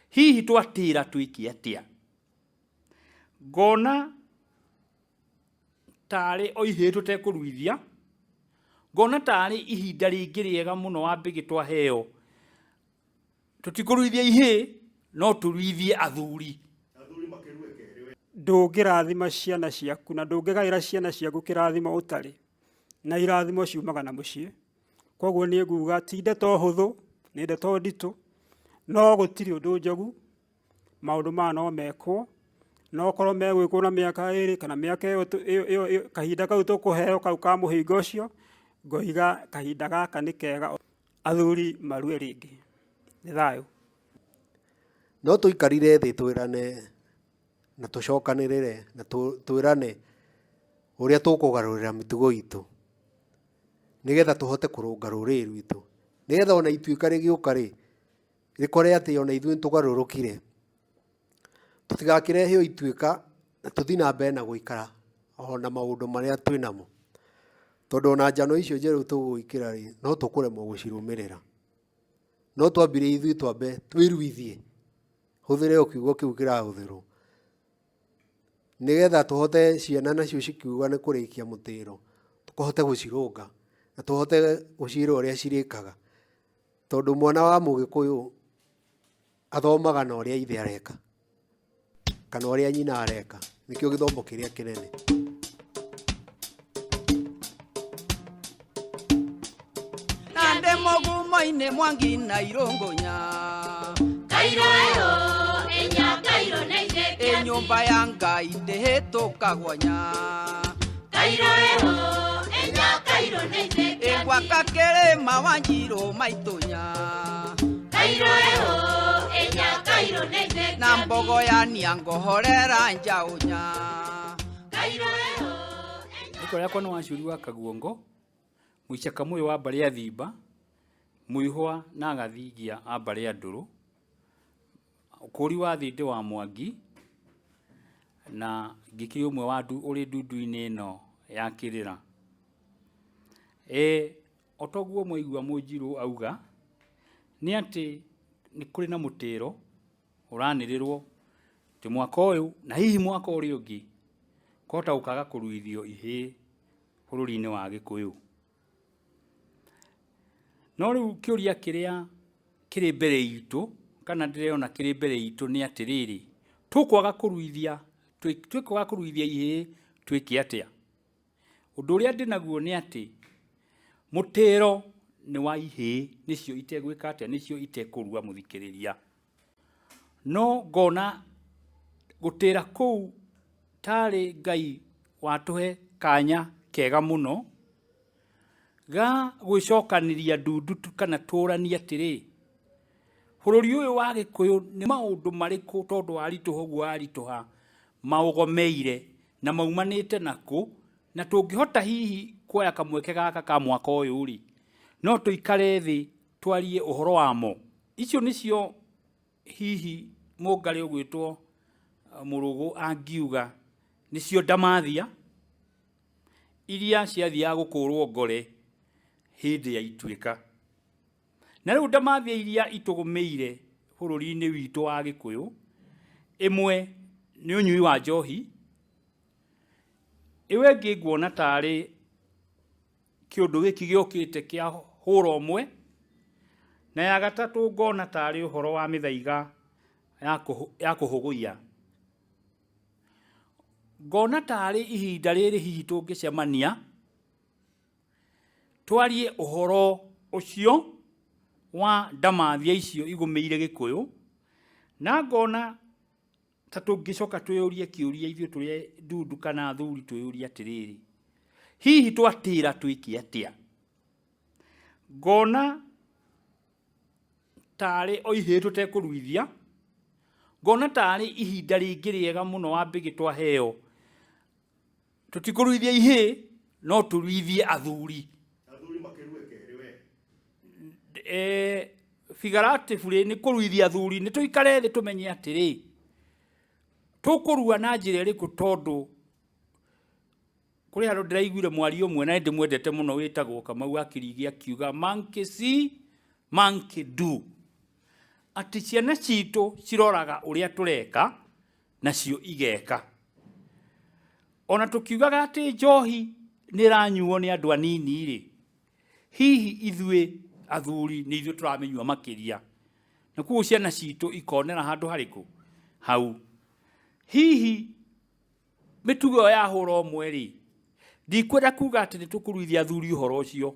Hihi twatĩra twĩke atĩa? Ngona tarĩ o ihĩĩ tũtekũruithia, ngona tarĩ ihinda rĩngĩ rĩega mũno Wambĩgĩ twaheo, tũtikũruithia ihĩĩ no tũruithie athuri. Ndũngĩrathima ciana ciaku na ndũngĩgaĩra ciana ciaku kĩrathimo ũtarĩ, na irathimo ciumaga na mũciĩ. Koguo niĩ nguga ti ndeto hũthũ, nĩ ndeto nditũ, no gũtirĩ ũndũ njogu, maũndũ maya no mekwo, no okorwo megwĩkwo na mĩaka ĩrĩ kana mĩaka ĩyo kahinda kau tũkũheo kau ka mũhingo ũcio, ngoiga kahinda gaka nĩ kega athuri marue rĩngĩ. Nĩ thayũ. No tũikarire thĩ twĩrane na tũcokanĩrĩre na twĩrane ũrĩa tũkũgarũrĩra mĩtugo itũ, nĩgetha tũhote kũrũnga rũrĩrĩ rwitũ, nĩgetha ona ituĩka rĩgĩũka rĩ, rĩkore atĩ ona ithuĩ nĩ tũgarũrũkire. Tũtigakĩrehe o ituĩka na tũthiĩ na mbere na gũikara o na maũndũ marĩa twĩ namo. Tondũ ona njano icio njerũ tũgwĩkĩra rĩ, no tũkũremwo gũcirũmĩrĩra. No twambire ithuĩ twambe twĩruithie, hũthĩre o kiugo kĩu kĩrahũthĩrwo, nĩgetha tũhote ciana nacio cikiuga nĩ kũrĩkia mũtĩro, tũhote gũcirũnga na tũhote gũciĩra ũrĩa cirĩkaga. Tondũ mwana wa mũgĩkũyũ athomaga na ũrĩa ithe areka kana ũrĩa nyina areka, nĩkĩo gĩthomo kĩrĩa kĩnene. Nande mogumo-inĩ mwangi na irũngũnya. Kairo eyo, enya kairo neige. Ĩ nyũmba ya Ngai ndĩhĩtũkagwo nya. Kairo eyo, enya kairo neige. Ĩ gwaka kĩrĩma Wanjirũ maitũnya. Kairo eyo, enya kairo neige. Na mbogo ya niangohorera njaũnya. Kairo eyo. Rĩtwa rĩakwa nĩ Waciũri wa Kaguongo, mũicaka mũyũ wa mbarĩ ya Thimba, mũihwa na gathingia a mbarĩ ya Ndũrũ, ũkũri wa thĩ ndĩ wa Mwangi, na ngĩkĩrĩ ũmwe wa ũrĩ ndundu-inĩ ĩno ya kĩrĩra. O toguo mwaigua Mũnjirũ auga, nĩ atĩ nĩ kũrĩ na mũtĩro ũranĩrĩrwo atĩ mwaka ũyũ na hihi mwaka ũrĩa ũngĩ kwahota gũkaga kũruithio ihĩĩ bũrũri-inĩ wa Gĩkũyũ. No rĩu kĩũria kĩrĩa kĩrĩ mbere itũ kana ndĩrona kĩrĩ mbere itũ nĩ atĩrĩrĩ, tũkwaga kũruithia, twĩkwaga kũruithia ihĩĩ twĩke atĩa? Ũndũ ũrĩa ndĩ naguo nĩ atĩ mũtĩro nĩ wa ihĩĩ, nĩcio itegwĩka atĩa, nĩcio itekũrua mũthikĩrĩria. No ngona gũtĩra kũu tarĩ Ngai watũhe kanya kega mũno ga gwĩcokanĩria ndundu kana tũranie atĩrĩ, bũrũri ũyũ wa Gĩkũyũ nĩ maũndũ marĩkũ tondũ waritũha ũguo waritũha maũgomeire na maumanĩte nakũ, na tũngĩhota hihi kuoya kamweke gaka ka mwaka ũyũ rĩ, no tũikare thĩ twarie ũhoro wamo. Icio nĩcio hihi mũngarĩ ũgwĩtwo Mũrũgũ angiuga nĩcio ndamathia iria ciathiaga gũkũrwo ngore hĩndĩ ya ituĩka. Na rĩu ndamathia iria itũgũmĩire bũrũri-inĩ witũ wa Gĩkũyũ, ĩmwe nĩ ũnyui wa njohi, ĩyo ĩngĩ nguona tarĩ kĩũndũ gĩkĩ gĩũkĩte kĩa hũra ũmwe, na ya gatatũ ngona tarĩ ũhoro wa mĩthaiga ya kũhũgũiya. Ngona tarĩ ihinda rĩrĩ hihi tũngĩcemania twarie ũhoro ũcio wa ndamathia icio igũmĩire Gĩkũyũ, na ngona ta tũngĩcoka twĩyũrie kĩũria ithuĩ tũrĩ ndundu kana athuri twĩyũrie atĩrĩrĩ, hihi twatĩra twĩke atĩa? Ngona tarĩ o ihĩĩ tũtekũruithia, ngona tarĩ ihinda rĩngĩ rĩega mũno Wambĩgĩ twaheo, tũtikũruithia ihĩĩ no tũruithie athuri. Athuri makĩrue kerĩ we. Figuratively nĩ kũruithia athuri, nĩ tũikare thĩ tũmenye atĩrĩ, tũkũrua na njĩra ĩrĩkũ, tondũ kũrĩ handũ ndĩraiguire mwaria ũmwe na ndĩmwendete mũno wĩtagwo Kamau wa Kĩrigi akiuga monkey see, monkey do. Atĩ ciana citũ ciroraga ũrĩa tũreka nacio igeka. Ona tũkiugaga atĩ njohi nĩ ĩranyuo nĩ andũ anini rĩ, hihi ithuĩ athuri nĩ ithuĩ tũramĩnyua makĩria, na koguo ciana citũ ikonera handũ harĩkũ? Hau. Hihi mĩtugo ĩyo ya hũra ũmwe rĩ, ndikwenda kuga atĩ nĩ tũkũruithia athuri ũhoro ũcio,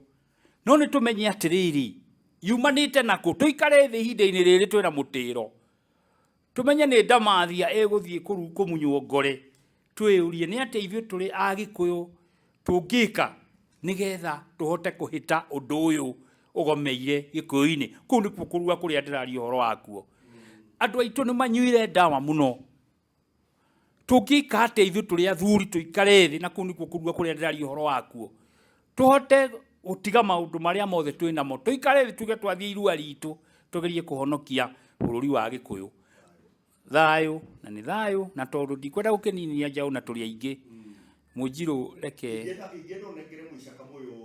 no nĩ tũmenye atĩrĩrĩ, yumanĩte nakũ? Tũikare thĩ ihinda-inĩ rĩrĩ twĩna mũtĩro, tũmenye nĩ ndamathia ĩgũthiĩ kũmunywo ngore, twĩyũrie nĩ atĩa ithuĩ tũrĩ Agĩkũyũ tũngĩka nĩgetha tũhote kũhĩta ũndũ ũyũ ũgomeire Gĩkũyũ-inĩ. Kũu nĩkuo kũrua kũrĩa ndĩraria ũhoro wakuo. Andũ aitũ nĩ manyuire ndawa mũno. Tũngĩka atĩa ithuĩ tũrĩ athuri tũikare thĩ, na kũu nĩkuo kũrua kũrĩa ndĩraria ũhoro wakuo, tũhote gũtiga maũndũ marĩa mothe twĩ namo, tũikare thĩ tuge twathiĩ irua ritũ tũgerie kũhonokia bũrũri wa Gĩkũyũ. Thayũ na nĩ thayũ, na tondũ ndikwenda gũkĩninia njaũ na tũrĩ aingĩ, Mũnjirũ reke. Ingĩenda ũnengere mũicaka mũyũ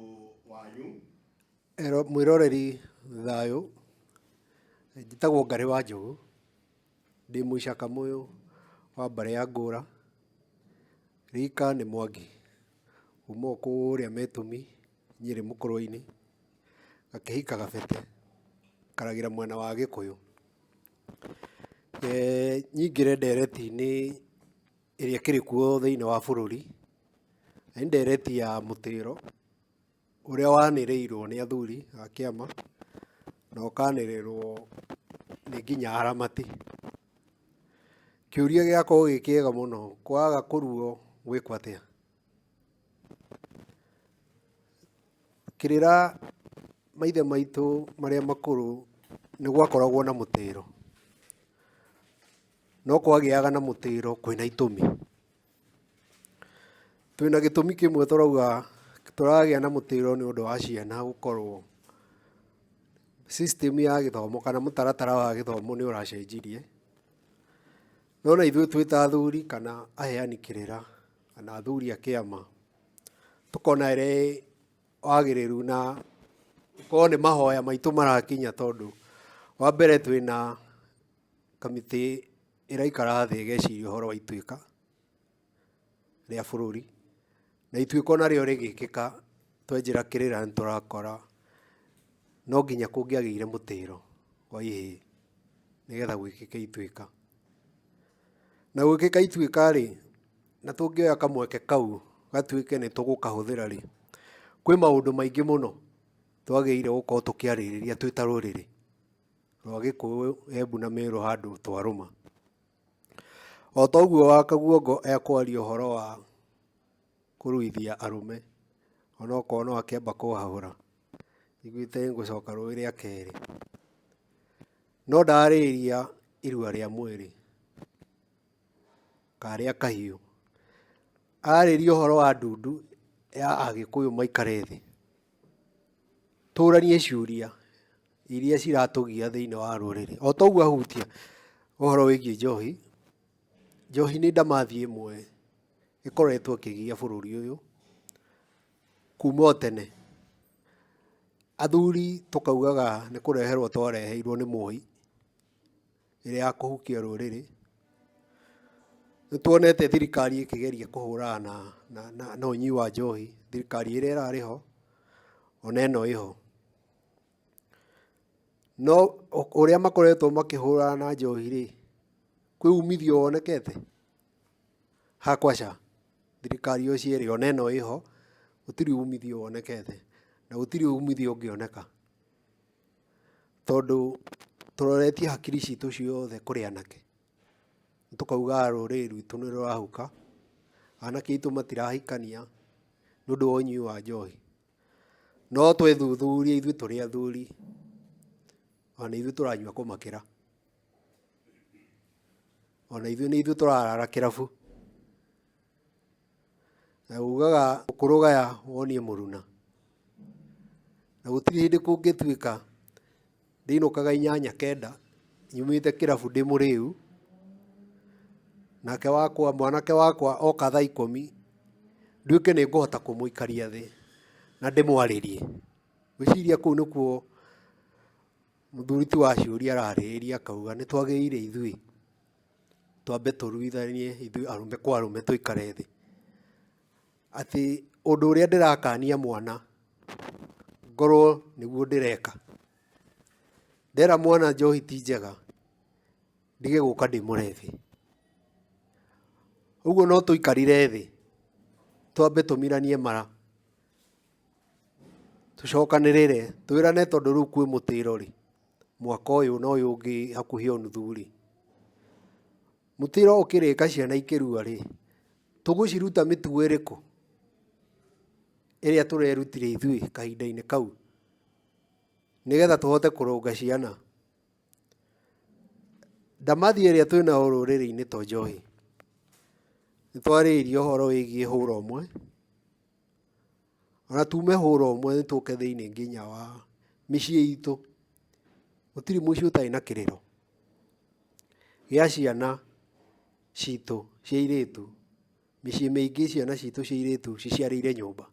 wanyu. Mwĩroreri thayũ, njĩtagwo Ngarĩ wa Njogu. Ndĩ mũicakamũyũ wa mbarĩ ya Ngũra, rika nĩ Mwangi, kuma o kũrĩa Metũmi, Nyĩrĩ Mũkũrwe-inĩ, ngakĩhika Gabete, njikaragĩra mwena wa Gĩkũyũ. Nyingĩre ndereti-inĩ ĩrĩa ĩkĩrĩ kuo thĩiniĩ wa bũrũri, nĩ ndereti ya mũtĩro. Ũrĩa wanĩrĩirwo nĩ athuri a kĩama, na ũkanĩrĩrwo nĩ nginya aramati. Kĩũria gĩgakorwo gĩ kĩega mũno, kwaga kũruo gwĩkwo atĩa? Kĩrĩra maithe maitũ marĩa makũrũ nĩ gwakoragwo na mũtĩro, no kwagĩaga na mũtĩro kwĩna itũmi. Twĩna gĩtũmi kĩmwe tũrauga tũragĩa na mũtĩro nĩ ũndũ wa ciana gũkorwo system ya gĩthomo kana mũtaratara wa gĩthomo nĩ ũracenjirie. No na ithuĩ twĩ ta athuri kana aheani kĩrĩra kana athuri a kĩama, tũkona ĩrĩ wagĩrĩru na korwo nĩ mahoya maitũ marakinya tondũ wa mbere twĩna kamĩtĩ ĩraikara thĩ ĩgeciria ũhoro wa ituĩka rĩa bũrũri, na ituĩka onarĩo rĩgĩkĩka twenjera kĩrĩra nĩ tũrakora no nginya kũngĩagĩire mũtĩro wa ihĩĩ nĩgetha gwĩkĩke ituĩka. Na gwĩkĩka ituĩka rĩ, na tũngĩoya kamweke kau gatuĩke nĩ tũgũkahũthĩra rĩ, kwĩ maũndũ maingĩ mũno twagĩrĩire gũkorwo tũkĩarĩrĩria twĩ ta rũrĩrĩ rwa Gĩkũyũ, Embu na Meru handũ twarũma. O ta ũguo wa Kaguongo ekwaria ũhoro wa kũruithia arũme, onokorwo no akĩamba kũhahũra, njiguĩte nĩngũcoka rũĩ rĩa kerĩ. No ndarĩria irua rĩa mwĩrĩ, kana rĩa kahiũ, ararĩria ũhoro wa ndundu ya Agĩkũyũ maikare thĩ, tũranie ciũria iria ciratũgia thĩinĩ wa rũrĩrĩ. O ta ũguo ahutia ũhoro wĩgiĩ njohi, njohi nĩ ndamathi ĩmwe ĩkoretwo ĩkĩgia bũrũri ũyũ kuma o tene. Athuri tũkaugaga nĩ kũreherwo twareheirwo nĩ Moi, ĩrĩa ya kũhukia rũrĩrĩ. Nĩ tuonete thirikari ĩkĩgeria kũhũrana na ũnyui wa njohi, thirikari ĩrĩa ĩrarĩ ho ona ĩno ĩho. No ũrĩa makoretwo makĩhũrana na njohi rĩ, kwĩ umithio wonekete? Hakwa aca, thirikari o cierĩ ona ĩno ĩho, gũtirĩ umithio wonekete, na gũtirĩ umithio ũngĩoneka, tondũ tũroretie hakiri citũ ciothe kũrĩ anake, tũkauga rũrĩrĩ rwitũ nĩ rũrahuka, anake aitũ matirahikania nĩ ũndũ wa ũnyui wa njohi. No twĩthuthurie ithuĩ tũrĩ athuri, ona nĩ ithuĩ tũranyua kũmakĩra. Ona ithuĩ nĩ ithuĩ tũrarara kĩrabu. Na ugaga ũkũrũgaya wonie mũruna. Na gũtirĩ hĩndĩ kũngĩtuĩka ndĩinũkaga inyanya kenda nyumĩte kĩrabu ndĩ mũrĩu, nake wakwa mwanake wakwa oka thaa ikũmi, nduĩke nĩ ngũhota kũmũikaria thĩ na ndĩmwarĩrie. Ngwĩciria kũu nĩkuo Mũthuri ti Waciũri ararĩrĩria akauga nĩ twagĩrĩire ithuĩ twambe tũruithanie ithuĩ arũme kwa arũme tũikare thĩ. Atĩ ũndũ ũrĩa ndĩrakania mwana ngorwo nĩguo ndĩreka. Ndera mwana njohi ti njega, ndige gũka ndĩ mũrebi. Ũguo no tũikarire thĩ twambe tũmiranie mara, tũcokanĩrĩre twĩrane tondũ rĩu kwĩ mũtĩro rĩ, mwaka ũyũ na ũyũ ũngĩ hakuhĩ o nuthu rĩ, mũtĩro ũkĩrĩka ciana ikĩrua rĩ, tũgũciruta mĩtugo ĩrĩkũ ĩrĩa tũrerutire ithuĩ kahinda-inĩ kau, nĩgetha tũhote kũrũnga ciana. Ndamathi ĩrĩa twĩnayo rũrĩrĩ-inĩ to njohi. Nĩ twarĩrĩirie ũhoro wĩgiĩ hũra ũmwe, ona tume hũra ũmwe nĩ tũke thĩiniĩ nginya wa mĩciĩ itũ. Gũtirĩ mũciĩ ũtarĩ na kĩrĩro gĩa ciana citũ cia airĩtu. Mĩciĩ mĩingĩ ciana citũ cia airĩtu ciciarĩire nyũmba.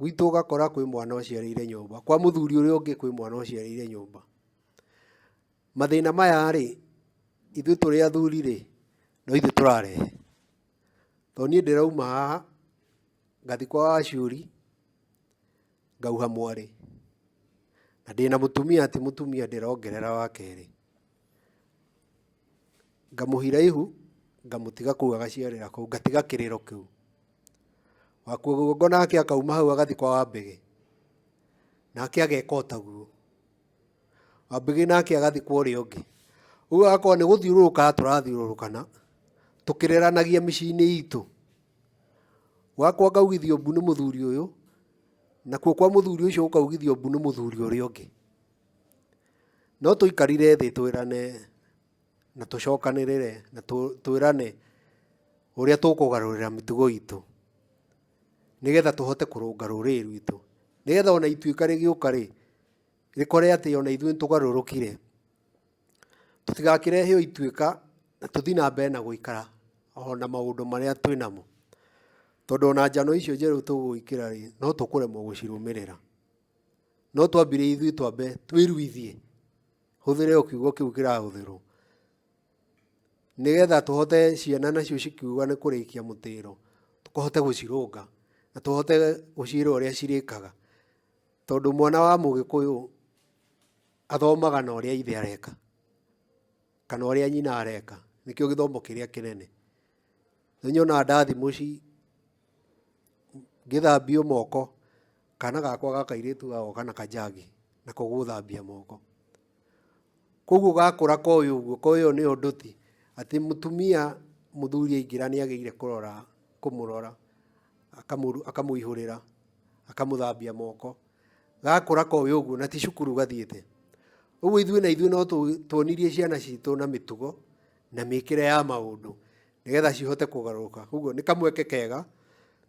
Gwitũ ũgakora kwĩ mwana ũciarĩire nyũmba, kwa mũthuri ũrĩa ũngĩ kwĩ mwana ũciarĩire nyũmba. Mathĩna maya rĩ, ithuĩ tũrĩ athuri rĩ, no ithuĩ tũrarehe. Tondũ niĩ ndĩrauma haha, ngathiĩ kwa Waciũri, ngauha mwarĩ. Na ndĩna mũtumia ti mũtumia ndĩrongerera wa kerĩ. Ngamũhira ihu, ngamũtiga kũu agaciarĩra kũu, ngatiga kĩrĩro kĩu. Wakuo nake akauma hau agathiĩ kwa Wambĩgĩ, nake ageka o taguo. Wambĩgĩ nake agathiĩ kwa ũrĩa ũngĩ. Ũguo agakorwo nĩ gũthiũrũrũka tũrathiũrũrũkana, tũkĩreranagia mĩciĩ-inĩ itũ. Gwakwa ngaugithio mbu nĩ mũthuri ũyũ, nakuo kwa mũthuri ũcio gũkaugithio mbu nĩ mũthuri ũrĩa ũngĩ. No tũikarire thĩ twĩrane na tũcokanĩrĩre na twĩrane ũrĩa tũkũgarũrĩra mĩtugo itũ, nĩgetha tũhote kũrũnga rũrĩrĩ rwitũ, nĩgetha ona ituĩka rĩgĩũka rĩ, rĩkore atĩ ona ithuĩ nĩ tũgarũrũkire. Tũtigakĩrehe o ituĩka na tũthiĩ na mbere na gũikara o na maũndũ marĩa twĩ namo. Tondũ ona njano icio njerũ tũgwĩkĩra rĩ, no tũkũremwo gũcirũmĩrĩra. No twambire ithuĩ twambe twĩruithie, hũthĩre o kiugo kĩu kĩrahũthĩrwo, nĩgetha tũhote ciana nacio cikiuga nĩ kũrĩkia mũtĩro, tũhote gũcirũnga na tũhote gũciĩra ũrĩa cirĩkaga. Tondũ mwana wa mũgĩkũyũ athomaga na ũrĩa ithe areka, kana ũrĩa nyina areka, nĩkĩo gĩthomo kĩrĩa kĩnene. Nĩ nyonaga ndathiĩ mũciĩ ngĩthambio moko, kana gakwa ga kairĩtu gagoka na kanjagi nako gũthambia moko. Koguo gakũra koĩ ũguo, koĩ ĩyo nĩyo nduti, atĩ mũtumia mũthuri aingĩra nĩ agĩrĩire kũrora, kũmũrora, akamũihũrĩra, akamũthambia moko. Gakũra koĩ ũguo na ti cukuru gathiĩte. Ũguo ithuĩ na ithuĩ no tuonirie ciana citũ na mĩtugo na mĩkĩre ya maũndũ nĩgetha cihote kũgarũrũka. Koguo nĩ kamweke kega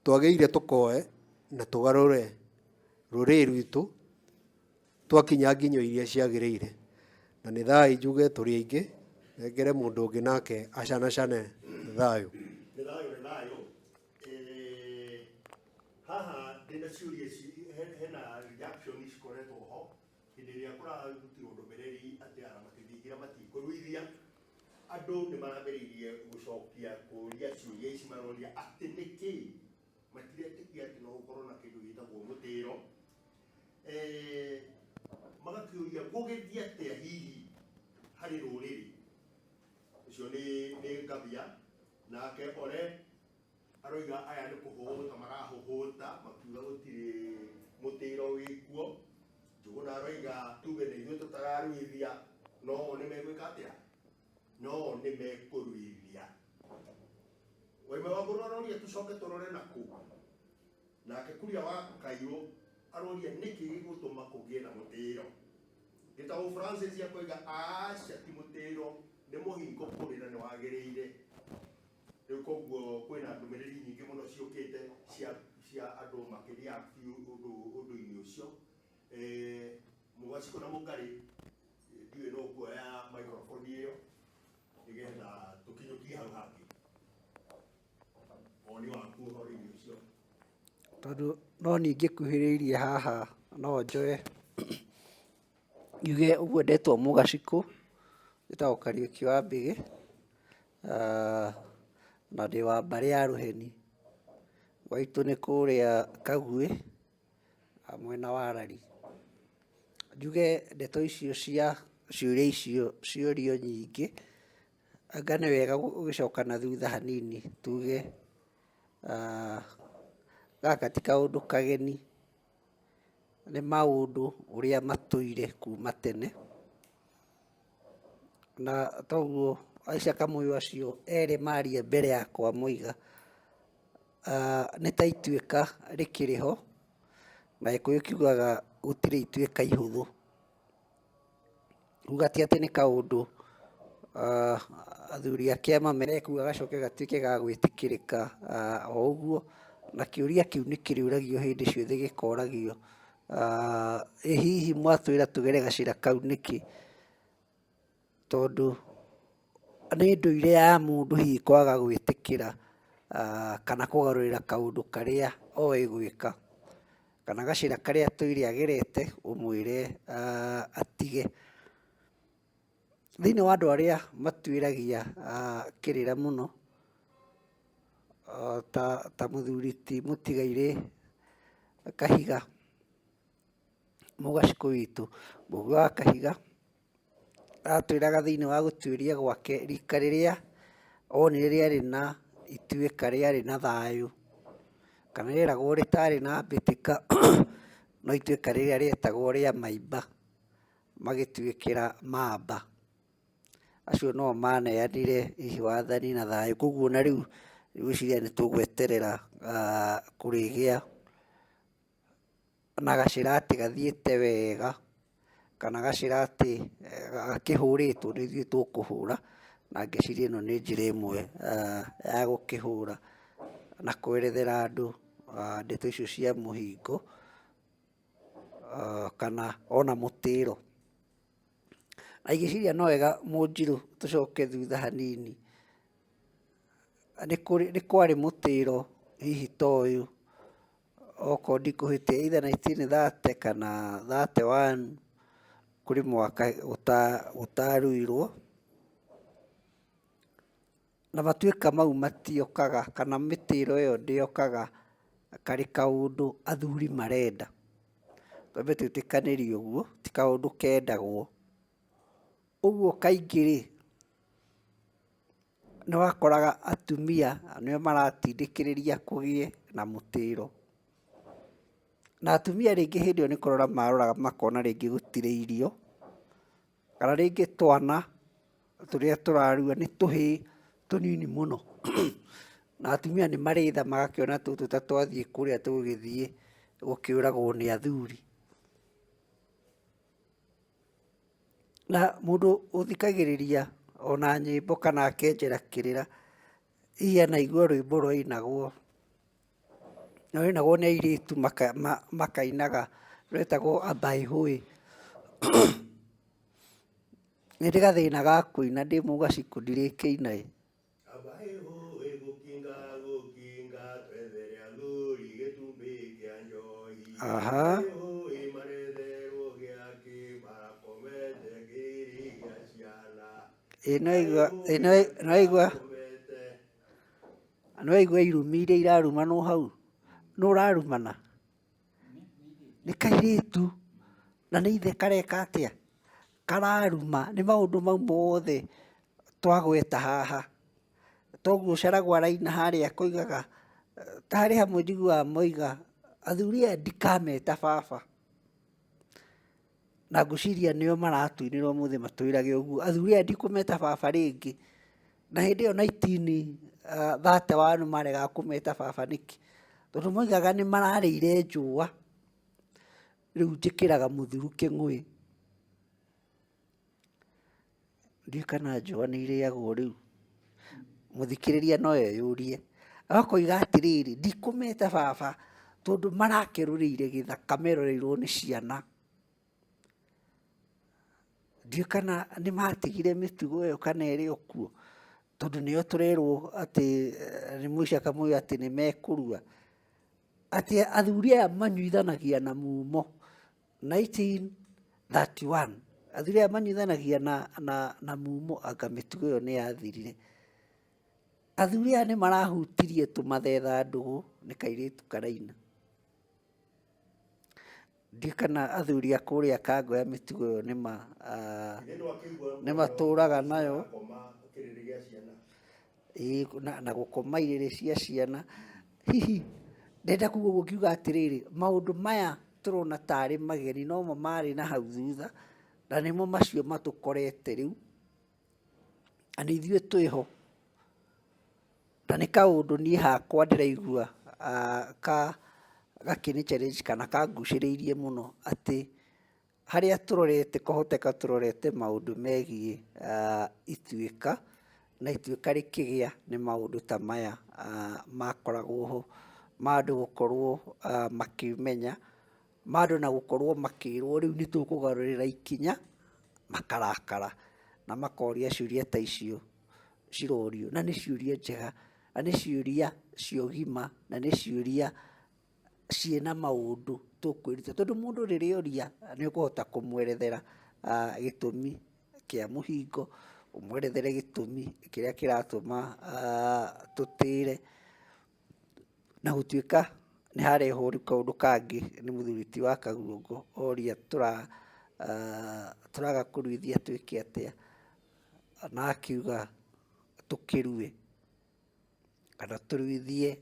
twagĩrĩire tũkoe na tũgarũre rũrĩrĩ rwitũ twakinya nginyo iria ciagĩrĩire. Na nĩ thayũ njuge tũrĩ aingĩ, nengere mũndũ ũngĩ nake acanacane thayũ. Nĩ thayũ, nĩ thayũ. Eh, haha ndĩna ciũria hena reaction cikoretwo ho hĩndĩ ĩrĩa kũrarutirwo ndũmĩrĩri atĩ aramati thingira matikũruithia. Andũ nĩ marambĩrĩirie gũcokia kũria ciũria ici, maroria atĩ nĩkĩ matiretĩkia atĩ no gũkorwo na kĩndũ gĩtagwo mũtĩro. Magakĩũria gũgĩthiĩ atĩa hihi harĩ rũrĩrĩ. Ũcio nĩ Ngabia. Nake Ore aroiga aya nĩ kũhũhũta marahũhũta makiuga gũtirĩ mũtĩro wĩkuo. Njũgũna aroiga tuge nĩ ithuĩ tũtararuithia, no o nĩ megwĩka atĩa? No o nĩ mekũruithia. Waima wa Ngũrũ aroria tũcoke tũrore nakũ. Nake Kuria wa Kairũ aroria nĩkĩ gĩgũtũma kũgĩe na mũtĩro. Gĩtaũ Francis akoiga aca ti mũtĩro, nĩ mũhingo kũrĩra nĩ wagĩrĩire. Rĩu koguo kwĩna ndũmĩrĩri nyingĩ mũno ciũkĩte cia andũ makĩreact ũndũ-inĩ ũcio. Mũgacikũ na Mũngarĩ, ndiũĩ no kuoya microphone ĩyo nĩgetha tũkinyũkie hau hangĩ. Woni waku ũhoro-inĩ ũcio. Tondũ no niĩ ngĩkuhĩrĩirie haha no njoe. Njuge ũguo ndetwo Mũgacikũ, njĩtagwo Kariũki wa Mbĩgĩ, na ndĩ wa mbarĩ ya Rũheni. Gwaitũ nĩ kũrĩa Kaguĩ, mwena wa Rari. Njuge ndeto icio cia ciũria icio ciorio nyingĩ, anga nĩ wega gũgĩcoka na thutha hanini tuge gaka ti kaũndũ kageni, nĩ maũndũ ũrĩa matũire kuma tene. Na toguo Aisha Kamuyu acio erĩ maria mbere yakwa moiga, nĩ ta ituĩka rĩkĩrĩ ho, na Gĩkũyũ kiugaga gũtirĩ ituĩka ihũthũ. Kuga ti atĩ nĩ kaũndũ athuri a kĩama marekuga gacoke gatuĩke ga gwĩtĩkĩrĩka o ũguo, na kĩũria kĩu nĩ kĩrĩũragio hĩndĩ ciothe gĩkoragio, ĩ hihi mwatwĩra tũgere gacĩra kau nĩkĩ? Tondũ nĩ ndũire ya mũndũ hihi kwaga gwĩtĩkĩra kana kũgarũrĩra kaũndũ karĩa oĩ gwĩka, kana gacĩra karĩa atũire agerete ũmwĩre atige. Thĩiniĩ wa andũ arĩa matuĩragia kĩrĩra mũno, ta mũthuri ti mũtigairĩ Kahiga, Mũgacikũ witũ, Mũgĩ wa Kahiga, Atwĩraga thĩinĩ wa gũtuĩria gwake rika rĩrĩa onire rĩarĩ na ituĩka rĩarĩ na thayũ, kana rĩeragwo rĩtarĩ na mbĩtĩka, no ituĩka rĩrĩa rĩetagwo rĩa Maimba, magĩtuĩkĩra Mamba. Acio no maneanire hihi wathani na thayũ, koguo ona rĩu ngwĩciria nĩ tũgweterera kũrĩgĩa na gacĩra atĩ gathiĩte wega, kana gacĩra atĩ gakĩhũrĩtwo nĩ ithuĩ tũkũhũra, na ngĩciria ĩno nĩ njĩra ĩmwe ya gũkĩhũra na kwerethera andũ ndeto icio cia mũhingo, kana ona mũtĩro. Na ingĩciria no wega Mũnjirũ tũcoke thutha hanini, nĩ kwarĩ mũtĩro hihi ta ũyũ, okorwo ndikũhĩtia either 1930 kana 31, kũrĩ mwaka ũtaruirwo, na matuĩka mau matiokaga kana mĩtĩro ĩyo ndĩokaga karĩ kaũndũ athuri marenda. Twambe twĩtĩkanĩrie ũguo, ti kaũndũ kendagwo. Ũguo kaingĩ rĩ, nĩ wakoraga atumia nĩo maratindĩkĩrĩria kũgĩe na mũtĩro. Na atumia rĩngĩ hĩndĩ ĩyo nĩ kũrora maroraga makona rĩngĩ gũtirĩ irio, kana rĩngĩ twana tũrĩa tũrarua nĩ tũhĩĩ tũnini mũno. Na atumia nĩ marĩ tha magakĩona tũtũ ta twathiĩ kũrĩa tũgũgĩthiĩ gũkĩũragwo nĩ athuri. Na mũndũ ũthikagĩrĩria ona nyĩmbo kana akenjera kĩrĩra, hihi anaigua rwĩmbo rwainagwo, na rwainagwo nĩ airĩtu makainaga, rwetagwo Ambaihũĩ. Nĩ ndĩ gathĩna ga kũina ndĩ mũgacikũ ndirĩkĩina ĩ. Aha. Ĩ nĩwaigua irumi iria irarumanwo hau? Nũ ũrarumana? Nĩ kairĩtu na nĩ ithe kareka atĩa? Kararuma. Nĩ maũndũ mau mothe twagweta haha. Toguo Caragũ araina harĩa akoigaga, ta harĩ hamwe njiguaga moiga, athuri aya ndikameta baba. Na ngwĩciria nĩo maratũinĩra ũmũthĩ matwĩrage ũguo, athuri aya ndikũmeta baba rĩngĩ. Na hĩndĩ ĩyo 1931 maregaga kũmeta baba nĩkĩ? Tondũ moigaga nĩ mararĩire njũa, rĩu njĩkĩraga mũthuru kĩng'ũĩ. Ndiũĩ kana njũa nĩ irĩagwo rĩu, mũthikĩrĩria no eyũrie. Akoiga atĩrĩrĩ, ndikũmeta baba tondũ marakerũrĩire gĩthaka meroreirwo nĩ ciana. Ndiũĩ kana nĩ matigire mĩtugo ĩyo kana ĩrĩ o kuo, tondũ nĩyo tũrerwo atĩ nĩ mũico akamwĩra atĩ nĩ mekũrua. Atĩ athuri aya manyuithanagia na mumo 1931. Athuri aya manyuithanagia na mumo anga mĩtugo ĩyo nĩ yathirire. Athuri aya nĩ marahutirie tũmathetha ndũgũ nĩ kairĩtu karaina. Ndiũĩ kana athuri a kũrĩa Kangoya mĩtugo ĩyo nĩ matũraga nayo. Ĩĩ na gũkoma irĩrĩ cia ciana. Hihi ndĩrenda kuga ũguo ngiuga atĩrĩrĩ, maũndũ maya tũrona tarĩ mageni nomo marĩ na hau thutha, na nĩmo macio matũkorete rĩu, na nĩ ithuĩ twĩho. Na nĩ kaũndũ niĩ hakwa ndĩraigua gakĩnĩ challenge kana kangucĩrĩirie mũno atĩ harĩa tũrorete kwahoteka tũrorete maũndũ megiĩ ituĩka, na ituĩka rĩkĩgĩa nĩ maũndũ ta maya makoragwo ho, ma andũ gũkorwo makĩmenya, ma andũ na gũkorwo makĩrwo rĩu nĩ tũkũgarũrĩra ikinya, makarakara na makoria ciũria ta icio cirorio. Na nĩ ciũria njega, na nĩ ciũria cia ũgima, na nĩ ciũria ciĩna maũndũ tũkwĩruta. Tondũ mũndũ rĩrĩa oria nĩ ũkũhota kũmwerethera gĩtũmi kĩa mũhingo, ũmwerethere gĩtũmi kĩrĩa kĩratũma tũtĩre. Na gũtuĩka nĩ harehwo rĩu kaũndũ kangĩ nĩ mũthuri ti wa Kaguongo oria tũraga kũruithia twĩke atĩa, na akiuga tũkĩrue kana tũruithie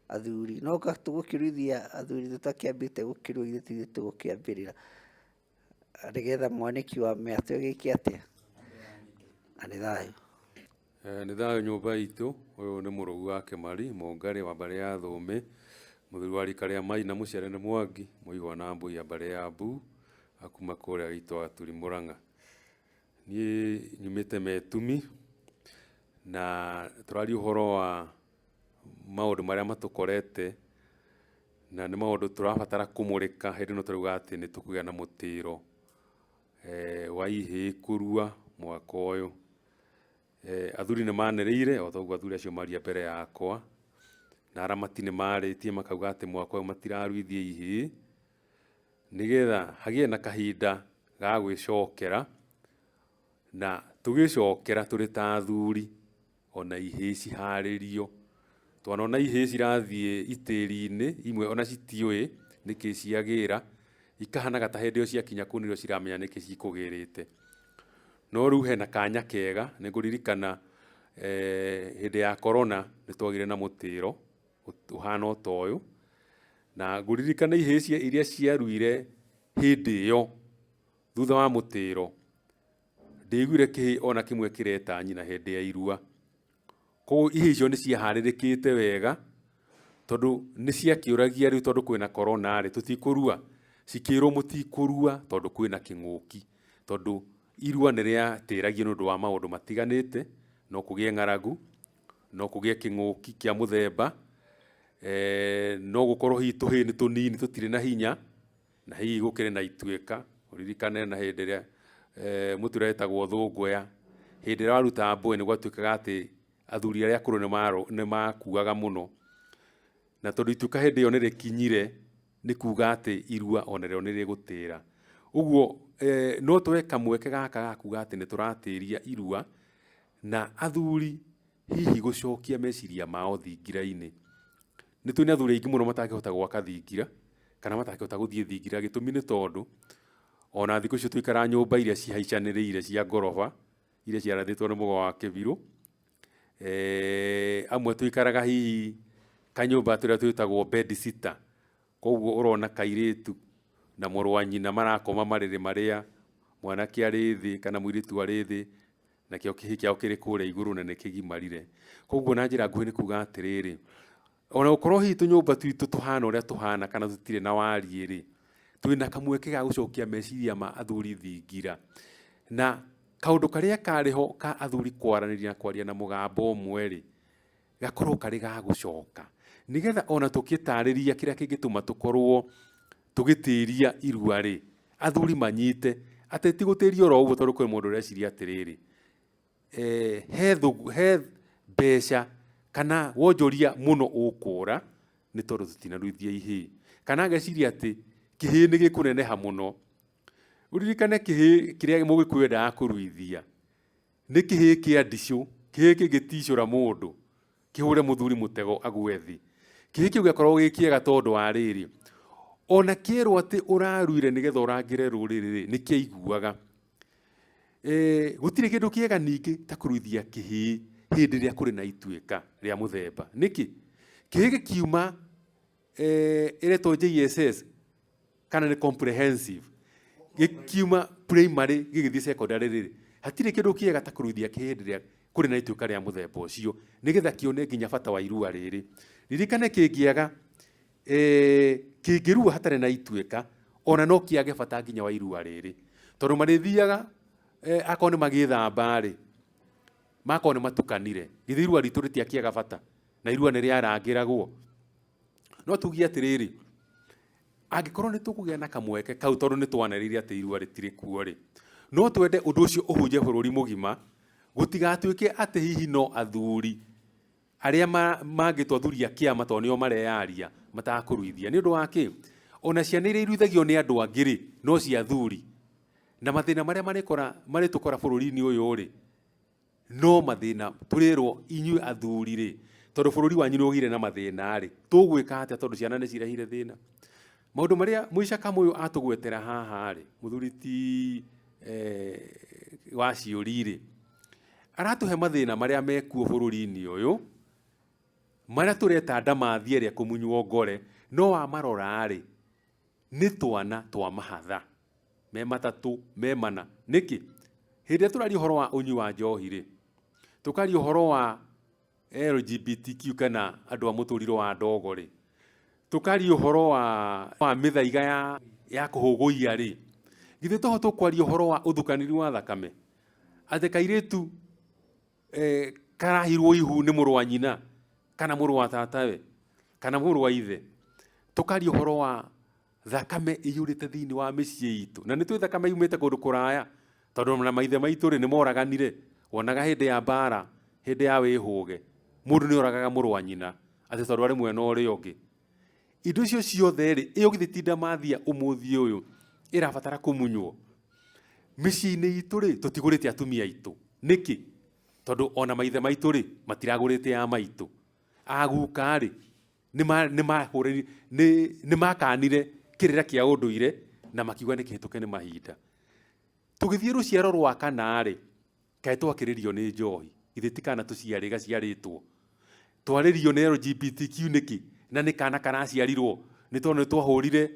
athuri. No anga tũgũkĩruithia athuri tũtakĩambĩte gũkĩrua ithuĩ ti ithuĩ tũgũkĩambĩrĩra, nĩgetha mwanĩki wa mĩatũ agĩke atĩa? Na nĩ thayũ. Nĩ thayũ nyũmba itũ, ũyũ nĩ mũrũgu wa Kĩmari, Mũngarĩ wa mbarĩ ya Thũũmĩ, mũthuri wa rika rĩa Maina mũciare nĩ Mwangi, mũihwa na Mbũi ya mbarĩ ya Mbu, akuma kũrĩa gĩitũ Gaturi Mũrang'a. Niĩ nyumĩte Metumi, na tũraria ũhoro wa maũndũ marĩa matũkorete, na nĩ maũndũ tũrabatara kũmũrĩka hĩndĩ ĩno tũrauga atĩ nĩ tũkũgĩa na mũtĩro wa ihĩĩ kũrua mwaka ũyũ. Athuri nĩ manĩrĩire o ta ũguo athuri acio maria mbere yakwa, na aramati nĩ marĩtie makauga atĩ mwaka ũyũ matiraruithia ihĩĩ, nĩgetha hagĩe na kahinda ga gwĩcokera, na tũgĩcokera tũrĩ ta athuri ona ihĩĩ ciharĩrio. Twanona ihĩĩ cirathiĩ itĩri-inĩ, imwe ona citiũĩ nĩkĩ ciagĩra, ikahanaga ta hĩndĩ ĩyo ciakinya kũu nĩrĩo ciramenya nĩkĩ cikũgĩrĩte. No rĩu hena kanya kega, nĩ ngũririkana hĩndĩ ya corona nĩ twagĩire na mũtĩro ũhana o ta ũyũ, na ngũririkana ihĩĩ iria ciaruire hĩndĩ ĩyo thutha wa mũtĩro, ndiaiguire kĩhĩĩ ona kĩmwe kĩreta nyina hĩndĩ ya irua. Koguo ihĩĩ icio nĩ ciaharĩrĩkĩte wega, tondũ nĩ ciakĩũragia rĩu tondũ kwĩna corona rĩ, tũtikũrua? Cikĩrwo mũtikũrua tondũ kwĩna kĩng'ũki. Tondũ irua nĩ rĩatĩragio nĩ ũndũ wa maũndũ matiganĩte, no kũgĩe ng'aragu, no kũgĩe kĩng'ũki kĩa mũthemba, no gũkorwo hihi tũhĩĩ nĩ tũnini tũtirĩ na hinya, na hihi gũkĩrĩ na ituĩka, ũririkane na hĩndĩ ĩrĩa mũtĩ ũrĩa wetagwo thũngũya, hĩndĩ ĩrĩa waruta mbũĩ nĩ gwatuĩkaga atĩ athuri arĩa akũrũ nĩ makuaga mũno, na tondũ ituĩka hĩndĩ ĩyo nĩ rĩkinyire, nĩ kuga atĩ irua onarĩo nĩ rĩgũtĩra. Ũguo no tuoe kamweke gaka ga kuga atĩ nĩ tũratĩria irua, na athuri hihi gũcokia meciria mao thingira-inĩ. Nĩ tũĩ nĩ athuri aingĩ mũno matangĩhota gwaka thingira, kana matangĩhota gũthiĩ thingira, gĩtũmi nĩ tondũ, ona thikũ ici tũikaraga nyũmba iria cihaicanĩrĩire cia ngoroba, iria ciarathĩtwo nĩ Mũgo wa Kĩbirũ, amwe tũikaraga hihi kanyũmba tũrĩa twĩtagwo bedsitter, koguo ũrona kairĩtu na mũrũ wa nyina marakoma marĩrĩ marĩa mwanake arĩ thĩ kana mũirĩtu arĩ thĩ, nakĩo kĩhĩĩ kĩao kĩrĩ kũrĩa igũrũ na nĩ kĩgimarire. Koguo na njĩra nguhĩ nĩ kuga atĩrĩrĩ, ona gũkorwo hihi tũnyũmba twitũ tũhana ũrĩa tũhana kana tũtirĩ na wariĩ rĩ, twĩna kamweke ga gũcokia meciria ma athuri thingira. Na kaũndũ karĩa karĩ ho ka athuri kwaranĩria na kwaria na mũgambo ũmwe rĩ, gakorwo karĩ ga gũcoka. Nĩgetha ona tũkĩtarĩria kĩrĩa kĩngĩtũma tũkorwo tũgĩtĩria irua rĩ, athuri manyite atĩ ti gũtĩria oro ũguo tondũ kwĩ mũndũ ũreciria atĩrĩrĩ, he mbeca kana wonjoria mũno ũkũra nĩ tondũ tũtinaruithia ihĩĩ. Kana ageciria atĩ kĩhĩĩ nĩ gĩkũneneha mũno. Ũririkane kĩhĩĩ kĩrĩa mũgĩkũyũ endaga kũruithia nĩ kĩhĩĩ kĩa ndicũ, kĩhĩĩ kĩngĩticũra mũndũ kĩhũre mũthuri mũtego agwe thĩ. Kĩhĩĩ kĩu gĩakoragwo gĩ kĩega tondũ wa rĩrĩ, ona kĩerwo atĩ ũraruire nĩgetha ũrangĩre rũrĩrĩ rĩ, nĩ kĩaiguaga. Gũtirĩ kĩndũ kĩega ningĩ ta kũruithia kĩhĩĩ hĩndĩ ĩrĩa kũrĩ na ituĩka rĩa mũthemba. Nĩkĩ? Kĩhĩĩ gĩkiuma ĩretwo JSS kana nĩ comprehensive, gĩkiuma primary gĩgĩthiĩ secondary rĩ, hatirĩ kĩndũ kĩega ta kũruithia kĩhĩĩ hĩndĩ ĩrĩa kũrĩ na ituĩka rĩa mũthemba ũcio, nĩgetha kĩone nginya bata wa irua rĩrĩ. Ririkane kĩngĩaga kĩngĩrua hatarĩ na ituĩka, ona no kĩage bata nginya wa irua rĩrĩ, tondũ marĩthiaga akorwo nĩ magĩthamba rĩ, makorwo nĩ matukanire, githĩ irua ritũ rĩtiakĩaga bata, na irua nĩ rĩarangĩragwo. No tuge atĩrĩrĩ, angĩkorwo nĩ tũkũgĩa na kamweke kau, tondũ nĩ twanĩrĩire atĩ irua rĩtirĩ kuo rĩ, no twende ũndũ ũcio ũhunje bũrũri mũgima, gũtigatuĩke atĩ hihi no athuri arĩa mangĩtwo athuri a kĩama tondũ nĩo mareyaria matakũruithia. Nĩ ũndũ wa kĩ? Ona ciana iria iruithagio nĩ andũ angĩ rĩ, no cia athuri. Na mathĩna marĩa marĩtũkora bũrũri-inĩ ũyũ rĩ, no mathĩna tũrĩrwo inyuĩ athuri rĩ, tondũ bũrũri wanyu nĩ ũgĩire na mathĩna rĩ, tũgwĩka atĩa tondũ ciana nĩ cirehire thĩna? Maũndũ marĩa Mũica Kamũyũ atũgwetera haha rĩ, mũthuri ti wa ciũri rĩ, aratũhe mathĩna marĩa mekuo bũrũri-inĩ ũyũ, marĩa tũreta ndamathia ĩrĩa kũmunywo ngore, no wamarora rĩ, nĩ twana twa mahatha, me matatũ, me mana. Nĩkĩ? Hĩndĩ ĩrĩa tũraria ũhoro wa ũnyui wa njohi rĩ, tũkaria ũhoro wa LGBTQ kana andũ a mũtũrĩre wa ndogo rĩ, tũkaria ũhoro wa mĩthaiga ya kũhũgũiya rĩ, githĩ toho tũkwaria ũhoro wa ũthukanĩri wa thakame? Atĩ kairĩtu karahirwo ihu nĩ mũrũ wa nyina kana mũrũ wa tatawe kana mũrũ wa ithe, tũkaria ũhoro wa thakame ĩiyũrĩte thĩinĩ wa mĩciĩ itũ, na nĩ tũĩ thakame yumĩte kũndũ kũraya, tondũ na maithe maitũ rĩ, nĩ moraganire. Wonaga hĩndĩ ya mbara, hĩndĩ ya wĩhũge, mũndũ nĩ oragaga mũrũ wa nyina atĩ tondũ arĩ mwena ũrĩa ũngĩ. Indo icio ciothe rĩ, ĩyo githĩ ti ndamathia ũmũthĩ ũyũ ĩrabatara kũmunywo? Mĩciĩ-inĩ itũ rĩ, tũtigũrĩte atumia aitũ. Nĩkĩ? Tondũ ona maithe maitũ rĩ, matiragũrĩte a maitũ. Aguka rĩ, nĩ makanire kĩrĩra kĩa ũndũire na makiuga nĩ kĩhĩtũke nĩ mahinda. Tũgĩthiĩ rũciaro rwa kana rĩ, kaĩ twakĩrĩrio nĩ njohi, githĩ ti kana tũciarĩ gaciarĩtwo. Twarĩrio nĩ LGBTQ nĩkĩ? Na nĩ kana karaciarirwo nĩ tondũ nĩ twahũrire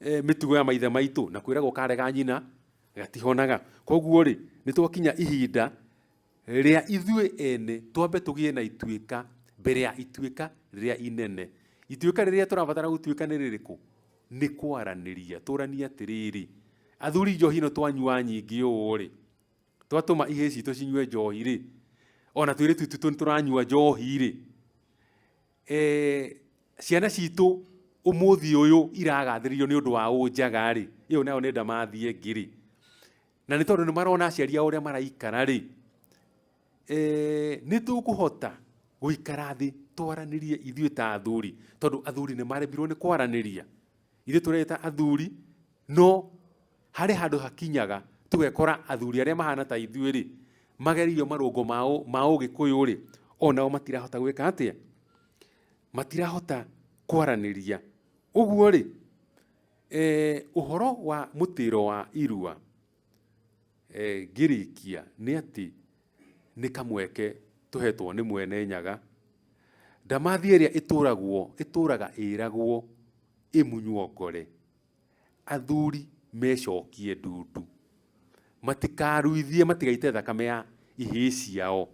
mĩtugo ya maithe maitũ na kwĩragwo karega nyina gatihonaga. Koguo rĩ, nĩ twakinya ihinda rĩa ithuĩ ene twambe tũgĩe na ituĩka mbere ya ituĩka rĩrĩa inene. Ituĩka rĩrĩa tũrabatara gũtuĩka nĩ rĩrĩkũ? Nĩ kwaranĩria. Tũranie atĩrĩrĩ, athuri njohi ĩno twanyua nyingĩ ũũ rĩ, twatũma ihĩĩ citũ cinyue njohi rĩ, ona tũirĩtu twitũ nĩ tũranyua njohi rĩ, ciana citũ ũmũthĩ ũyũ iragathĩrĩrio nĩ ũndũ wa ũnjaga rĩ, ĩyo nayo nĩ ndamathia ĩngĩ rĩ. Na nĩ tondũ nĩ marona aciari ao ũrĩa maraikara rĩ, nĩ tũkũhota gũikara thĩ twaranĩrie ithuĩ ta athuri, tondũ athuri nĩ maremirwo nĩ kwaranĩria. Ithuĩ tũreta athuri, no harĩ handũ hakinyaga tũgekora athuri arĩa mahana ta ithuĩ rĩ, magereirio marũngo ma ũgĩkũyũ rĩ, onao matirahota gwĩka atĩa? Matirahota kwaranĩria. Ũguo rĩ, ũhoro wa mũtĩro wa irua, ngĩrĩkia nĩ atĩ nĩ kamweke tũhetwo nĩ mwene Nyaga. Ndamathia ĩrĩa ĩtũraga ĩragwo ĩmunywo ngore. Athuri mecokie ndundu. Matikaruithie, matigaite thakame ya ihĩĩ ciao.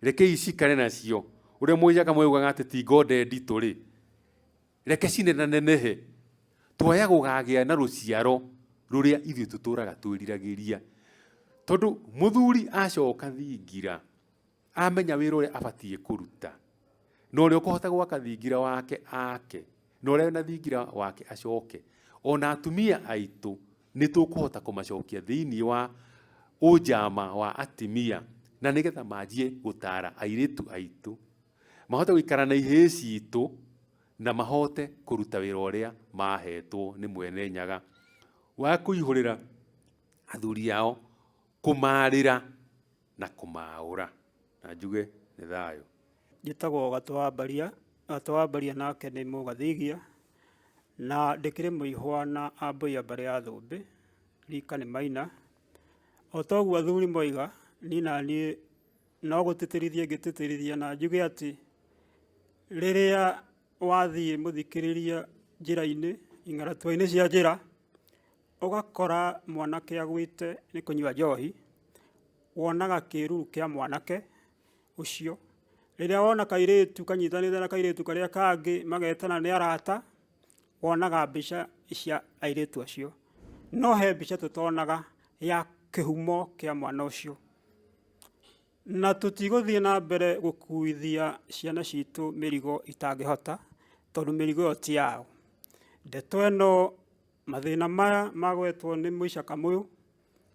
Rekei cikare nacio. Ũrĩa Mũica Kamũyũ augaga atĩ ti ngonde nditũ rĩ, reke cinenanenehe. Twaya gũkagĩa na rũciaro rũrĩa ithuĩ tũtũraga twĩriragĩria. Tondũ mũthuri acoka thingira, amenya wĩra ũrĩa abatiĩ kũruta, na ũrĩa ũkũhota gwaka thingira wake ake, na ũrĩa wĩna thingira wake acoke. Ona atumia aitũ nĩ tũkũhota kũmacokia thĩinĩ wa ũnjama wa atumia, na nĩgetha manjie gũtara airĩtu aitũ, mahote gũikara na ihĩĩ citũ, na mahote kũruta wĩra ũrĩa mahetwo nĩ mwene Nyaga wa kũihũrĩra Athuri ao kũmarĩra na kũmaũra. Na njuge nĩ thayũ. Njĩtagwo Gatũ wa Mbaria, Gatũ wa Mbaria nake nĩ Mũgathigia, na ndĩkĩrĩ mũihwa na Ambũi a mbarĩ ya Thũmbĩ, rika nĩ Maina. O ta ũguo athuri moiga, niĩ na niĩ no gũtĩtĩrithia ingĩtĩtĩrithia na njuge atĩ rĩrĩa wathiĩ mũthikĩrĩria njĩra-inĩ, ing'aratua-inĩ cia njĩra, ũgakora mwanake agwĩte nĩ kũnyua njohi, wonaga kĩruru kĩa mwanake ũcio. Rĩrĩa wona kairĩtu kanyitanĩte na kairĩtu karĩa kangĩ magetana nĩ arata, wonaga mbica cia airĩtu acio. No he mbica tũtonaga ya kĩhumo kĩa mwana ũcio. Na tũtigũthiĩ na mbere gũkuithia ciana citũ mĩrigo itangĩhota, tondũ mĩrigo ĩyo ti yao. Ndeto ĩno, mathĩna maya magwetwo nĩ Mũica Kamũyũ,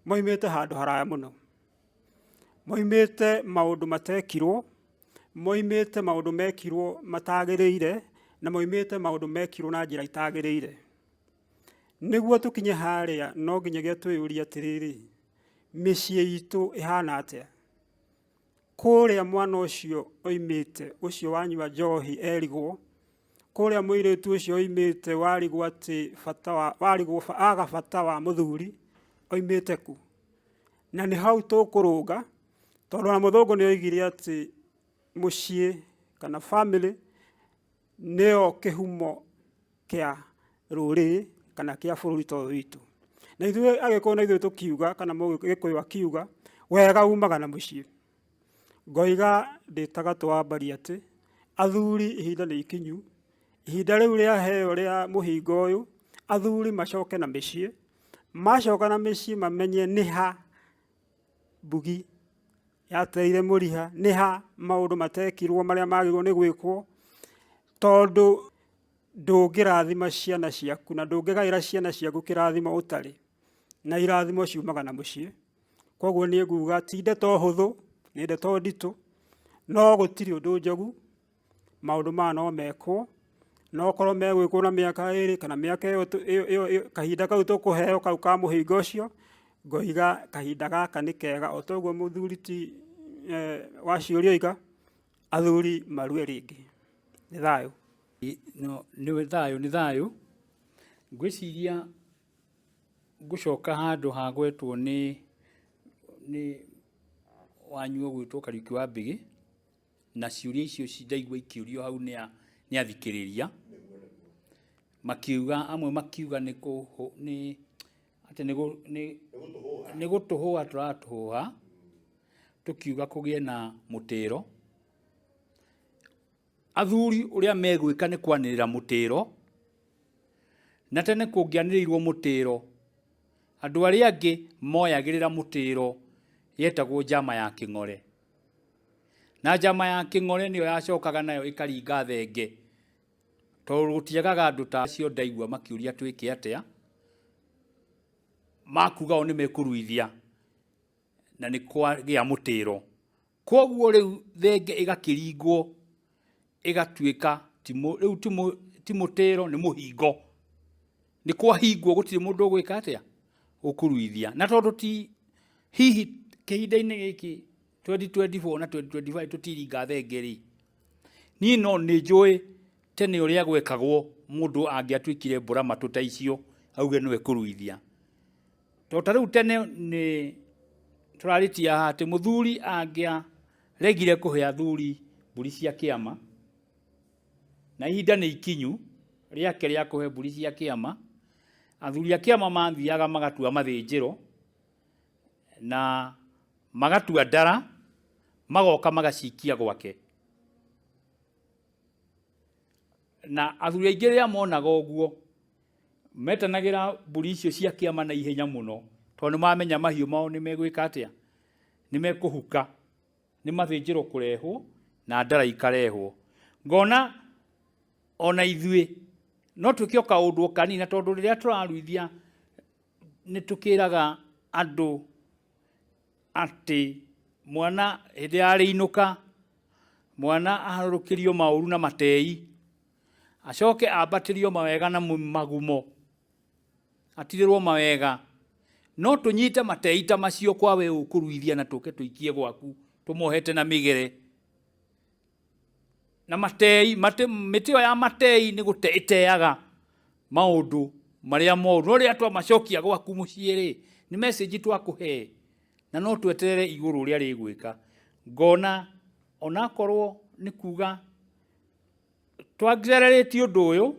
moimĩte handũ haraya mũno. Moimĩte maũndũ matekirwo, moimĩte maũndũ mekirwo matagĩrĩire, na moimĩte maũndũ mekirwo na njĩra itagĩrĩire. Nĩguo tũkinye harĩa no nginyagia twĩyũrie atĩrĩrĩ, mĩciĩ itũ ĩhana atĩa? Kũrĩa mwana ũcio oimĩte, ũcio wanyua njohi erigwo, kũrĩa mũirĩtu ũcio oimĩte warigwo atĩ bata wa, warigwo aga bata wa mũthuri, oimĩte kũ? Na nĩ hau tũkũrũnga, tondũ ona mũthũngũ nĩ oigire atĩ mũciĩ kana family nĩyo kĩhumo kĩa rũrĩrĩ kana kĩa bũrũri ta ũyũ witũ. Na ithuĩ Agĩkũyũ na ithuĩ tũkiuga kana Mũgĩkũyũ akiuga, wega umaga na mũciĩ. Ngoiga ndĩ ta gatũ wa mbari atĩ, athuri ihinda nĩ ikinyu, ihinda rĩu rĩaheo rĩa mũhingo ũyũ, athuri macoke na mĩciĩ, macoka na mĩciĩ mamenye nĩ ha mbugi yateire mũriha, nĩ ha maũndũ matekirwo marĩa magĩrĩirwo nĩ gwĩkwo, tondũ ndũngĩrathima ciana ciaku na ndũngĩgaĩra ciana ciaku kĩrathimo ũtarĩ, na irathimo ciumaga na mũciĩ. Koguo niĩ nguga ti ndeto hũthũ, nĩ ndeto nditũ, no gũtirĩ ũndũ njogu, maũndũ maya no mekwo, no okorwo megwĩkwo na mĩaka ĩrĩ kana mĩaka ĩyo kahinda kau tũkũheo kau ka mũhingo ũcio, ngoiga kahinda gaka nĩ kega o ta ũguo mũthuri ti Waciũri oiga, athuri marue rĩngĩ. Nĩ thayũ. Nĩ thayũ nĩ thayũ. Ngwĩciria ngũcoka handũ hagwetwo nĩ wanyu ũgwĩtwo Kariũki wa Mbĩgĩ. Na ciũria icio ndaigua ikĩũrio hau nĩ athikĩrĩria, makiuga, amwe makiuga nĩ nĩ atĩ nĩ gũtũhũha tũratũhũha, tũkiuga kũgĩe na mũtĩro. Athuri ũrĩa megwĩka nĩ kwanĩrĩra mũtĩro, na tene kũngĩanĩrĩirwo mũtĩro, andũ arĩa angĩ moyagĩrĩra mũtĩro yetagwo njama ya kĩng'ore. Na njama ya kĩng'ore nĩyo yacokaga nayo ĩkaringa thenge, tondũ gũtiagaga andũ ta acio ndaigua makĩũria twĩke atĩa, makuga o nĩ mekũruithia na nĩ kwagĩa mũtĩro. Kwoguo rĩu thenge ĩgakĩringwo ĩgatuĩka rĩu ti mũtĩro nĩ mũhingo. Nĩ kwahingwo gũtirĩ mũndũ ũgwĩka atĩa? Ũkũruithia. Na tondũ ti hihi kĩhinda-inĩ gĩkĩ 2024 na 2025 tũtiringa thenge rĩ, niĩ no nĩ njũĩ tene ũrĩa gwekagwo mũndũ angĩatuĩkire mbũra matũ ta icio auge nĩwe kũruithia. Tondũ ta rĩu tene nĩ tũrarĩtie haha atĩ mũthuri angĩaregire kũhe athuri mbũri cia kĩama, na ihinda nĩ ikinyu rĩake rĩa kũhe mbũri cia kĩama, athuri a kĩama mathiaga magatua mathĩnjĩro na magatua ndara, magoka magacikia gwake. Na athuri aingĩ rĩrĩa monaga ũguo, metanagĩra mbũri icio cia kĩama na ihenya mũno, tondũ nĩ mamenya mahiũ mao nĩ megwĩka atĩa? Nĩ mekũhuka, nĩ mathĩnjĩro kũrehwo na ndara ikarehwo. Ngona ona ithuĩ no twĩke o kaũndũ o kanini, na tondũ rĩrĩa tũraruithia nĩ tũkĩraga andũ atĩ mwana hĩndĩ ya rĩinũka, mwana aharũrũkĩrio maũru na matei, acoke ambatĩrio mawega na magumo, atirĩrwo mawega. No tũnyite matei ta macio kwa we ũkũruithia na tũke tũikie gwaku tũmohete na mĩgere na matei mĩtĩ ĩyo ya matei nĩ gũte ĩteaga maũndũ marĩa moru. No rĩrĩa twamacokia gwaku mũciĩ rĩ, nĩ message twakũhe na no tweterere igũrũ ũrĩa rĩgwĩka. Ngona onakorwo nĩ kuga twa accelerate ũndũ ũyũ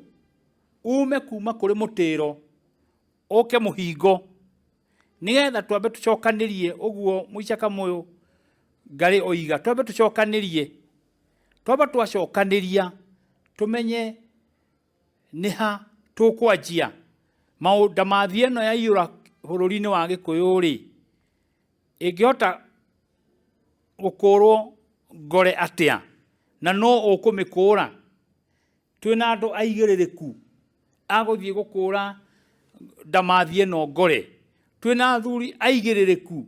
ume kuma kũrĩ mũtĩro ũke mũhingo, nĩgetha twambe tũcokanĩrie ũguo mũica Kamũyũ Ngarĩ oiga, twambe tũcokanĩrie, twamba twacokanĩria tũmenye nĩ ha tũkwanjia. Ndamathi ĩno yaiyũra bũrũri-inĩ wa Gĩkũyũ rĩ, ĩngĩhota gũkũrwo ngore atĩa na no ũkũmĩkũra? Twĩna andũ aigĩrĩrĩku a gũthiĩ gũkũra ndamathi ĩno ngore. Twĩna athuri aigĩrĩrĩku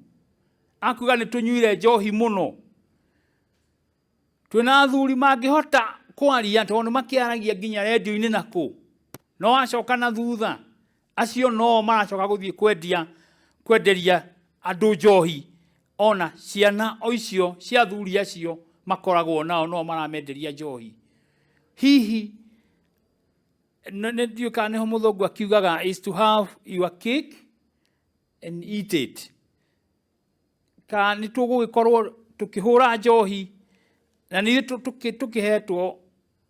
a kuga nĩ tũnyuire njohi mũno. Twĩna athuri mangĩhota kwaria tondũ nĩ makĩaragia nginya rendio-inĩ na kũ, no wacoka na thutha acio no maracoka gũthiĩ kwenderia andũ njohi, ona ciana o icio cia athuri acio makoragwo nao no maramenderia njohi. Hihi nĩ ndiũĩ kana nĩho mũthũngũ akiugaga is to have your cake and eat it. Ka nĩ tũgũgĩkorwo tũkĩhũra njohi na nĩ tũkĩhetwo,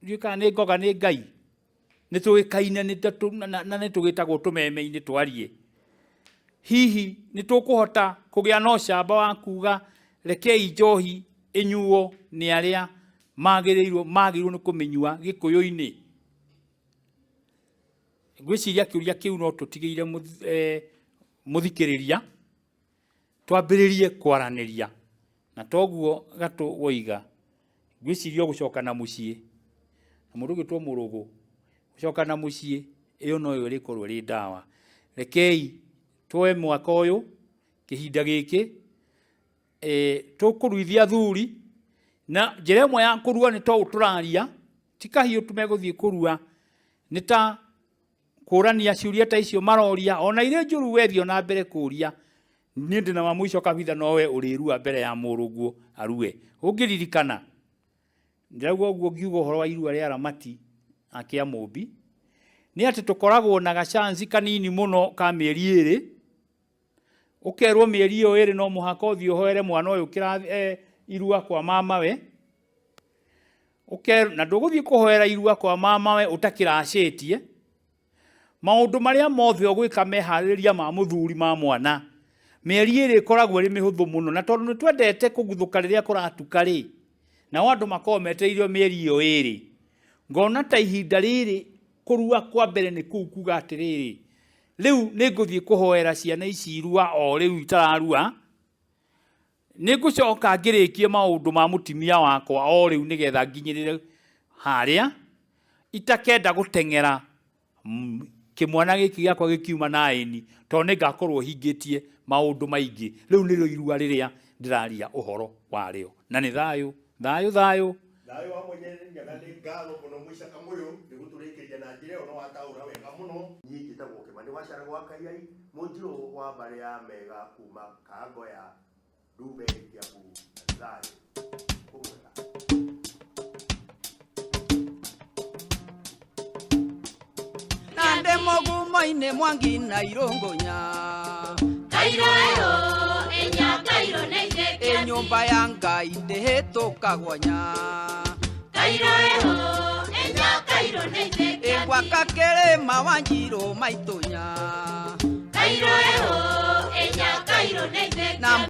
ndiũĩ kana nĩ ngoga nĩ Ngai, nĩ tũĩkaine na nĩ tũgĩtagwo tũmeme-inĩ twarie. Hihi nĩ tũkũhota kũgĩa na ũcamba wa kuga rekei njohi ĩnyuo nĩ arĩa magĩrĩirwo nĩ kũmĩnyua Gĩkũyũ-inĩ? Ngwĩciria kĩũria kĩu no tũtigĩire mũthikĩrĩria, twambĩrĩrie kwaranĩria. Na toguo Gatũ woiga, ngwĩciria ũgũcoka na mũciĩ, na mũndũ ũgwĩtwo Mũrũgũ, gũcoka na mũciĩ ĩyo noyo ĩrĩkorwo ĩrĩ ndawa. Rekei tuoe mwaka ũyũ, kĩhinda gĩkĩ, tũkũruithia athuri, na njĩra ĩmwe ya kũrua nĩ ta ũũ tũraria, ti kahiũ tu megũthiĩ kũrua, nĩ ta kũrania ciũria ta icio maroria, ona irĩ njũru wethiĩ ona mbere kũria. Niĩ ndĩ na wa mũico kabitha nowe ũrĩrua mbere ya mũrũguo arue. Ũngĩririkana, ndĩrauga ũguo ngiuga ũhoro wa irua rĩa Ramati a Kĩamũmbi, nĩ atĩ tũkoragwo na gacanci kanini mũno ka mĩeri ĩrĩ, ũkerwo mĩeri ĩyo ĩrĩ no mũhaka ũthiĩ ũhoere mwana ũyũ irua kwa mamawe, na ndũgũthiĩ kũhoera irua kwa mamawe ũtakĩracĩtie. Maũndũ marĩa mothe ũgwĩka meharĩrĩria ma mũthuri ma mwana, mĩeri ĩrĩ ĩkoragwo ĩrĩ mĩhũthũ mũno, na tondũ nĩ twendete kũguthũka rĩrĩa kũratuka rĩ, nao andũ makoragwo metereire mĩeri ĩyo ĩrĩ. Ngona ta ihinda rĩrĩ kũrua kwa mbere nĩ kũu kuga atĩrĩrĩ, rĩu nĩ ngũthiĩ kũhoera ciana ici irua o rĩu itararua, nĩ ngũcoka ngĩrĩkie maũndũ ma mũtumia wakwa o rĩu nĩgetha nginyĩrĩre harĩa itakenda gũteng'era kĩmwana gĩkĩ gĩakwa gĩkiuma na ĩni, tondũ nĩ ngakorwo hingĩtie maũndũ maingĩ. Rĩu nĩrĩo irua rĩrĩa ndĩraria ũhoro warĩo, na nĩ thayũ thayũ thayũ thayũ wa Mwenyezi Nyaga. Nĩ ngatho mũno mũica Kamũyũ nĩ gũtũrĩkĩria na njĩra ĩyo, no wataũra wega mũno. Niĩ njĩtagwo Kĩmani wa Carago wa Kaiai, mũnjirũ wa mbarĩ ya Mega kuma Kangoya, Ndumbe, Kiambu. Na thayũ ũmwega. Nande mogumo-inĩ mwangi na irũngũnya. Kairo eho enya kairo neithe. Ĩ nyũmba ya Ngai ndĩhĩtũkagwo nya. Kairo eho enya kairo neithe. Ĩ gwaka kĩrĩma wa Njirũ maitũnya.